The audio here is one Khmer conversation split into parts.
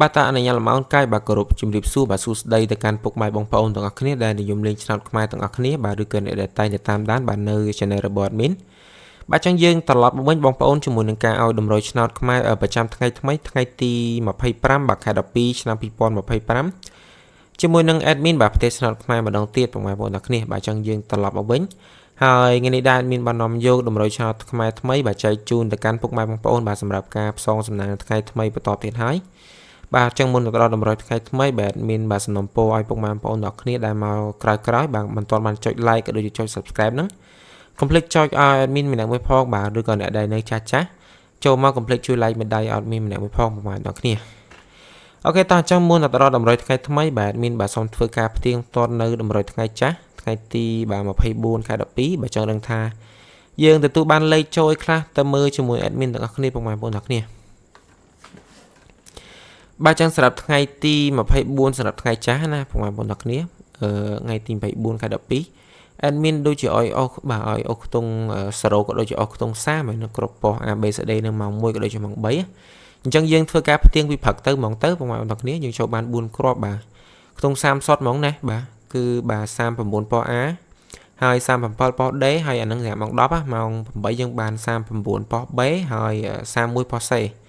បាទតាអនុញ្ញាតលំអោនកាយបាទគោរពជំរាបសួរបាទសួស្តីទៅកាន់ពុកម៉ែបងប្អូនទាំងអស់គ្នាដែលនិយមលេងឆ្នោតខ្មែរទាំងអស់គ្នាបាទឬក៏អ្នកដែលតែងតែតាមដានបាទនៅ Channel របស់ Admin បាទចឹងយើងត្រឡប់មកវិញបងប្អូនជាមួយនឹងការឲ្យតម្រុយឆ្នោតខ្មែរប្រចាំថ្ងៃថ្មីថ្ងៃទី25បាទខែ12ឆ្នាំ2025ជាមួយនឹង Admin បាទប្រទេសឆ្នោតខ្មែរម្ដងទៀតបងប្អូនទាំងគ្នាបាទចឹងយើងត្រឡប់មកវិញហើយថ្ងៃនេះដែរ Admin បាននាំយកតម្រុយឆ្នោតខ្មែរថ្មីបាទចែកជូនទៅកាន់ពុកម៉ែបងប្អូនបាទសម្រាប់ការផ្សងសំណាងថ្ងៃថ្មីបន្តទៀតហើយបាទចឹងមុនទៅដល់តម្រុយថ្ងៃថ្មីបាទមានបាទសំណូមពរឲ្យពុកម៉ែបងប្អូនទាំងគ្នាដែលមកក្រោយៗបាទមិនទាន់បានចុច like ក៏ដូចជាចុច subscribe ហ្នឹងកុំភ្លេចចុចឲ្យ admin ម្នាក់មួយផងបាទឬក៏អ្នកដែលនៅចាស់ចាស់ចូលមកកុំភ្លេចជួយ like ម្ដាយឲ្យ admin ម្នាក់មួយផងប្រហែលដល់គ្នាOK តោះអញ្ចឹងមុនទៅដល់តម្រុយថ្ងៃថ្មីបាទ admin បាទសូមធ្វើការផ្ទៀងផ្ទាត់នៅតម្រុយថ្ងៃចាស់ថ្ងៃទីបាទ24ខែ12បាទចង់ដឹងថាយើងទទួលបានលេខចូលខ្លះទៅមើលជាមួយ admin ទាំងអស់គ្នាពុកម៉ែបងប្អូនទាំងគ្នាបាទចឹងសម្រាប់ថ្ងៃទី24សម្រាប់ថ្ងៃចាស់ណាពុកម៉ែបងប្អូនទាំងគ្នាអឺថ្ងៃទី24ខែ12 admin ដូចជាឲ្យអស់បាទឲ្យអស់ខ្ទង់0ក៏ដូចជាអស់ខ្ទង់30ហើយនៅគ្រប់ប៉ុស្តិ៍ A B C D នៅម៉ោង1ក៏ដូចជាម៉ោង3អញ្ចឹងយើងធ្វើការផ្ទៀងពីព្រឹកទៅហ្មងទៅបងប្អូនទាំងគ្នាយើងចូលបាន4គ្រាប់បាទខ្ទង់30សុតហ្មងណាបាទគឺបាទ39ប៉ុស្តិ៍ A ហើយ37ប៉ុស្តិ៍ D ហើយអានឹងសម្រាប់ម៉ោង10ម៉ោង8យើងបាន39ប៉ុស្តិ៍ B ហើយ31ប៉ុស្តិ៍ C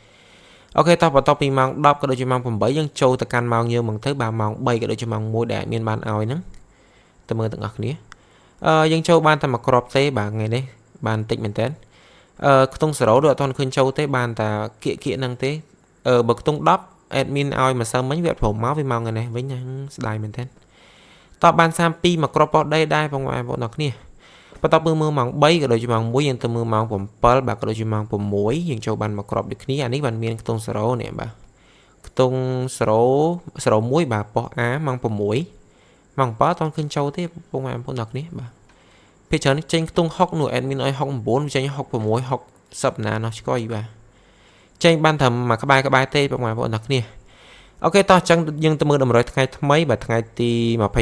OK តោះបន្ទាប់ពីម៉ោង10ក៏ដូចជាម៉ោង8យើងចូលទៅកាន់ម៉ោងយើងហ្មងទៅបាទម៉ោង3ក៏ដូចជាម៉ោង1ដែលមានបានឲ្យហ្នឹងទៅមើលទាំងអស់គ្នាអឺយើងចូលបានតែមួយគ្រាប់ទេបាទថ្ងៃនេះបានតិចមែនតើអឺខ្ទង់0ដូចអត់ទាន់ឃើញចូលទេបានតែគៀកគៀកហ្នឹងទេអឺបើខ្ទង់10 admin ឲ្យម្សិលមិញវាអត់ព្រមមកវាមកថ្ងៃនេះវិញស្ដាយមែនតើតបបាន32មកគ្រាប់ប៉ុស្តិ៍ដែរបងប្អូនទាំងគ្នាបន្ទាប់មើលមើលម៉ោង3ក៏ដូចជាម៉ោង1យើងទៅមើលម៉ោង7បាទក៏ដូចជាម៉ោង6យើងចូលបានមកគ្រាប់ដូចគ្នាអានេះបានមានខ្ទង់0នេះបាទខ្ទង់0 01បាទប៉ុស្តិ៍ A ម៉ោង6ម៉ោង7អត់ឃើញចូលទេបងប្អូនទាំងគ្នាបាទពេលច្រើនចេញខ្ទង់6នោះ admin ឲ្យ69ចេញ66 60ណានោះឆ្កយបាទចេញបានត្រឹមមួយក្បែរក្បែរទេបងប្អូនទាំងគ្នាOK តោះអញ្ចឹងយើងទៅមើលតម្រុយថ្ងៃថ្មីបាទថ្ងៃទី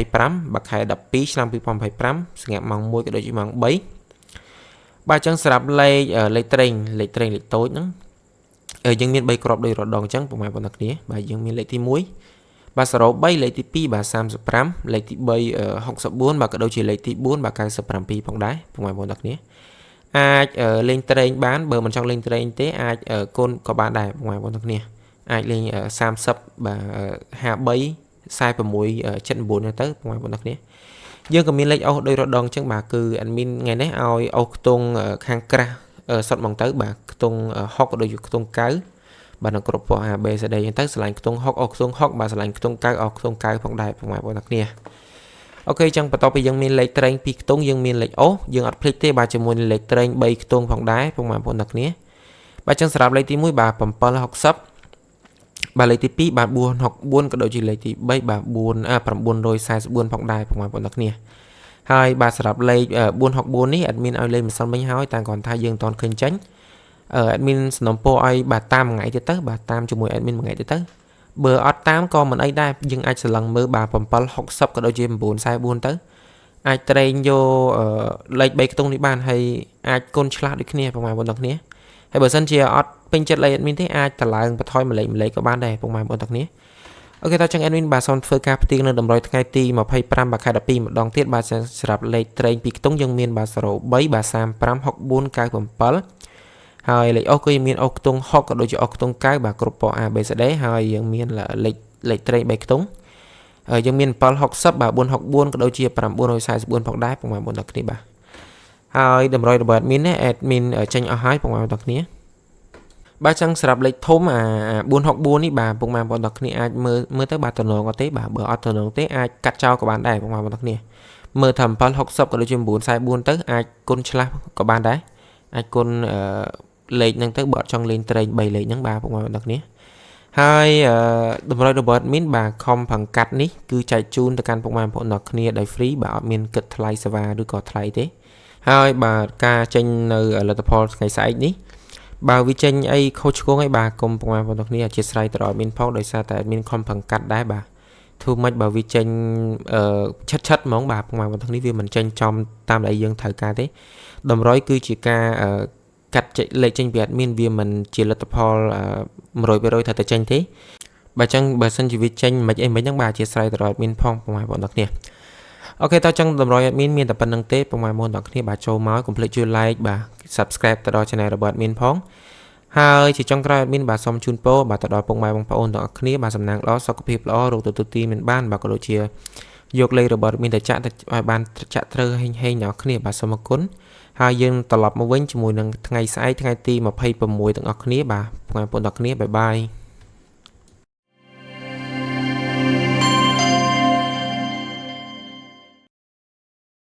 25បាទខែ12ឆ្នាំ2025សម្រាប់ម៉ោង1ក៏ដូចជាម៉ោង3បាទអញ្ចឹងសម្រាប់លេខលេខត្រេងលេខត្រេងលេខតូចហ្នឹងយើងមាន3គ្រាប់ដូចរដងអញ្ចឹងបងប្អូនទាំងគ្នាបាទយើងមានលេខទី1បាទ03លេខទី2បាទ35លេខទី3 64បាទក៏ដូចជាលេខទី4បាទ97ផងដែរបងប្អូនទាំងគ្នាអាចលេងត្រេងបានបើមិនចង់លេងត្រេងទេអាចគុណក៏បានដែរបងប្អូនទាំងគ្នាអាចលេង30បាទ53 46 79ទៅបងប្អូនទាំងគ្នាយើងក៏មានលេខអូសដោយរដងអញ្ចឹងបាទគឺ admin ថ្ងៃនេះឲ្យអូសខ្ទង់ខាងក្រាស់សុតហ្មងទៅបាទខ្ទង់6ក៏ដូចជាខ្ទង់9បាទនៅគ្រប់ពណ៌ A B C D អញ្ចឹងទៅឆ្លាញ់ខ្ទង់6អូសខ្ទង់6បាទឆ្លាញ់ខ្ទង់9អូសខ្ទង់9ផងដែរបងប្អូនទាំងគ្នាOK ចឹងបន្ទាប់ពីយើងមានលេខត្រេង2ខ្ទង់យើងមានលេខអូសយើងអត់ភ្លេចទេបាទជាមួយនឹងលេខត្រេង3ខ្ទង់ផងដែរបងប្អូនទាំងគ្នាបាទចឹងសម្រាប់លេខទី1បាទ760បាទលេខទី2បាទ464ក៏ដូចជាលេខទី3បាទ4អា944ផងដែរបងប្អូនទាំងគ្នាហើយបាទសម្រាប់លេខ464នេះ admin ឲ្យលេខម្សិលមិញហើយតែគ្រាន់ថាយើងមិនទាន់ឃើញចេញ admin សំណូមពរឲ្យបាទតាមមួយថ្ងៃទៀតទៅបាទតាមជាមួយ admin មួយថ្ងៃទៀតទៅបើអត់តាមក៏មិនអីដែរយើងអាចស្រឡឹងមើលបាទ760ក៏ដូចជា944ទៅអាចត្រេងយកលេខ3ខ្ទង់នេះបានហើយអាចគុណឆ្លាស់ដូចគ្នាបងប្អូនទាំងគ្នាហើយបើសិនជាអត់ពេញចិត្តលេខ admin ទេអាចតម្លើងបន្ថយមួយលេខមួយលេខក៏បានដែរពុកម៉ែបងប្អូនទាំងគ្នាOK តោះចឹង admin បាទសូមធ្វើការផ្ទៀងនៅតម្រុយថ្ងៃទី25បាទខែ12ម្ដងទៀតបាទសម្រាប់លេខត្រេងពីខ្ទង់យើងមានបាទ03បាទ35 64 97ហើយលេខអូសគឺមានអូសខ្ទង់6ក៏ដូចជាអូសខ្ទង់9បាទគ្រប់ពណ៌ A B C D ហើយយើងមានលេខលេខត្រេង3ខ្ទង់យើងមាន760បាទ464ក៏ដូចជា944ផងដែរពុកម៉ែបងប្អូនទាំងគ្នាបាទហើយតម្រុយរបស់ admin នេះ admin ចេញអស់ហើយពុកម៉ែបងប្អូនទាំងគ្នាបាទចឹងសម្រាប់លេខធំអា464នេះបាទពុកម៉ែបងប្អូនទាំងគ្នាអាចមើលមើលទៅបាទតំណងអត់ទេបាទបើអត់តំណងទេអាចកាត់ចោលក៏បានដែរពុកម៉ែបងប្អូនទាំងគ្នាមើលថា760ក៏ដូចជា944ទៅអាចគុណឆ្លាស់ក៏បានដែរអាចគុណលេខហ្នឹងទៅបើអត់ចង់លេងត្រេង3លេខហ្នឹងបាទពុកម៉ែបងប្អូនទាំងគ្នាហើយតម្រុយរបស់ admin បាទខំប្រឹងកាត់នេះគឺចែកជូនទៅកាន់ពុកម៉ែបងប្អូនទាំងគ្នាដោយ free បាទអត់មានគិតថ្លៃសេវាឬក៏ថ្លៃទេហើយបាទការចេញនៅលទ្ធផលថ្ងៃស្អែកនេះបើវាចេញអីខុសឆ្គងអីបាទកុំពុកម៉ែបងប្អូនទាំងគ្នាអធិស្ឋានទៅដល់ admin ផងដោយសារតែ admin ខំប្រឹងកាត់ដែរបាទធ្វើម៉េចបើវាចេញអឺឆិតឆិតហ្មងបាទពុកម៉ែបងប្អូនទាំងនេះវាមិនចេញចំតាមដែលយើងត្រូវការទេតម្រុយគឺជាការកាត់លេខចេញពី admin វាមិនជាលទ្ធផល100%ត្រូវតែចេញទេ។ បើចឹងបើសិនជាវាចេញមិនអីមិនហ្នឹងបាទអធិស្ឋានទៅដល់ admin ផងពុកម៉ែបងប្អូនទាំងគ្នា។ OK តោះចឹងតម្រុយ admin មានតែប៉ុណ្្នឹងទេពុកម៉ែបងប្អូនទាំងគ្នាបាទចូលមកកុំភ្លេចជួយ like បាទ subscribe ទៅដល់ channel របស់ admin ផងហើយជាចុងក្រោយ admin បាទសូមជូនពរបាទទៅដល់ពុកម៉ែបងប្អូនទាំងអស់គ្នាបាទសំណាងល្អសុខភាពល្អរោគទទួលទីមិនបានបាទក៏ដូចជាយកលេខរបស់ admin ទៅចាក់ទៅឲ្យបានចាក់ត្រូវហេងហេងដល់គ្នាបាទសូមអរគុណហើយយើងត្រឡប់មកវិញជាមួយនឹងថ្ងៃស្អែកថ្ងៃទី26ទាំងអស់គ្នាបាទបងប្អូនទាំងគ្នាbye bye។